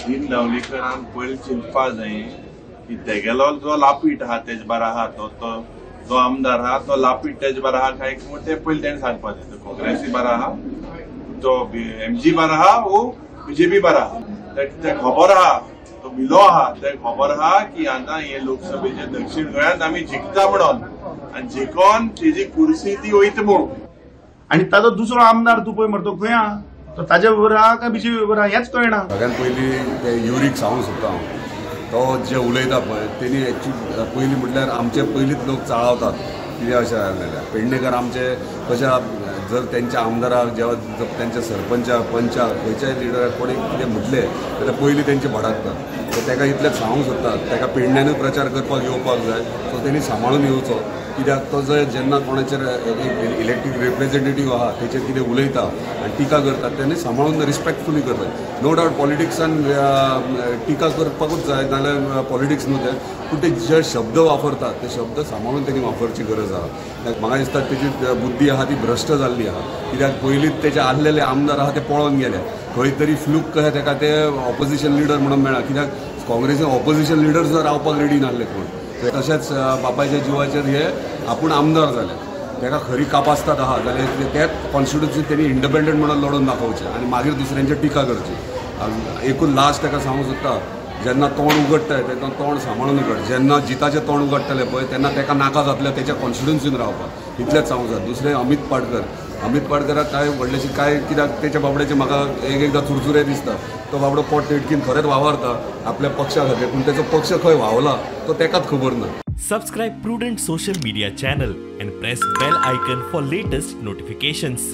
नितीन दावलीकरान पयलीं चिंतपा जाय की तेगेलो जो लापीट आहा तेज बारा आहा, तो जो आमदार आहा तो लापीट तेज बारा आहा काय म्हूण ते पयलीं तेणें सांगपा जाय. तो काँग्रेसी बारा आहा, तो एमजी बारा आहा वो बीजेपी बारा आहा, ते खबर आहा, तो भिलो आहा, ते खबर आहा की आतां हे लोकसभेचे दक्षिण गोंयांत आमी जिखता म्हणून आनी जिखोन तेजी कुर्सी ती वयता म्हूण. आनी ताजो दुसरो आमदार तूं पळय मरे तो खंय आहा, तो ताजे बरोबर आहा काय बीजेपी बरोबर आहा हेंच कळना. सगळ्यात पयलीं ते युरीक सांगूंक सोदता हांव, तो जे उलयता पळय तेणी एक्चुअली पयलीं म्हटल्यार आमचे पयलींच लोक चाळवतात कितें अशें जालें जाल्यार पेडणेकर आमचे कशें जर तेंच्या आमदाराक जेव्हा तेंच्या सरपंचाक पंचाक खंयच्याय लिडराक कोणी कितें म्हटलें जाल्यार पयलीं तेंचे भडकतात. सो तेका इतलेंच सांगूंक सोदता, तेका पेडण्यानूय प्रचार करपाक येवपाक जाय, सो तेणी सांबाळून येवचो. कित्याक तो जर जेन्ना कोणाचेर एक इलेक्टीड रिप्रेझेंटेटीव आहा तेचेर कितें उलयता आनी टिका करता तेन्ना सांबाळून रिस्पेक्टफुली करता. नो डावट पॉलिटिक्सान टिका करपाकूच जाय, नाजाल्यार पॉलिटिक्स न्हू तें, पूण ते जे शब्द वापरतात ते शब्द सांबाळून तेणी वापरची गरज आहा. म्हाका दिसता तेजी बुद्धी आहा ती भ्रश्ट जाल्ली आहा, कित्याक पयलींच तेचे आसलेले आमदार आहा ते पळोवन गेले, खंय तरी फ्लूक कशें तेका ते ऑपोजिशन लिडर म्हणून मेळ्ळा, कित्याक काँग्रेसीन ऑपोजिशन लिडर सुद्दां रावपाक रेडी नासले कोण. तशेंच बापायच्या जिवाचेर हे आपूण आमदार जाले, तेका खरी कापास्तात आहा जाल्यार त्याच कॉन्स्टिट्युन्सीन तेणी इंडिपेंडंट म्हणून लडोवन दाखोवचें आनी मागीर दुसऱ्यांचेर टिका करची. एकूच लास्ट तेका सांगूंक सोदता, जेन्ना तोंड उगडटाय तेन्ना तोंड सांबाळून उगड, जेन्ना जिताचें तोंड उगडटलें पळय तेन्ना तेका नाका जातलें तेच्या कॉन्स्टिट्युन्सीन रावपाक, इतलेंच सांगूंक जाता. दुसरें अमीत पाटकर, अमीत पाटकराक काय व्हडलेशें काय कित्याक तेच्या बाबड्याचें म्हाका एक एकदां चुरचुरे दिसता. तो बाबडो पोट तिडकीन खरेंच वावरता आपल्या पक्षा खातीर, पूण तेचो पक्ष खंय व्हांवला तो तेकाच खबर ना. Subscribe Prudent social media channel and press bell icon for latest notifications.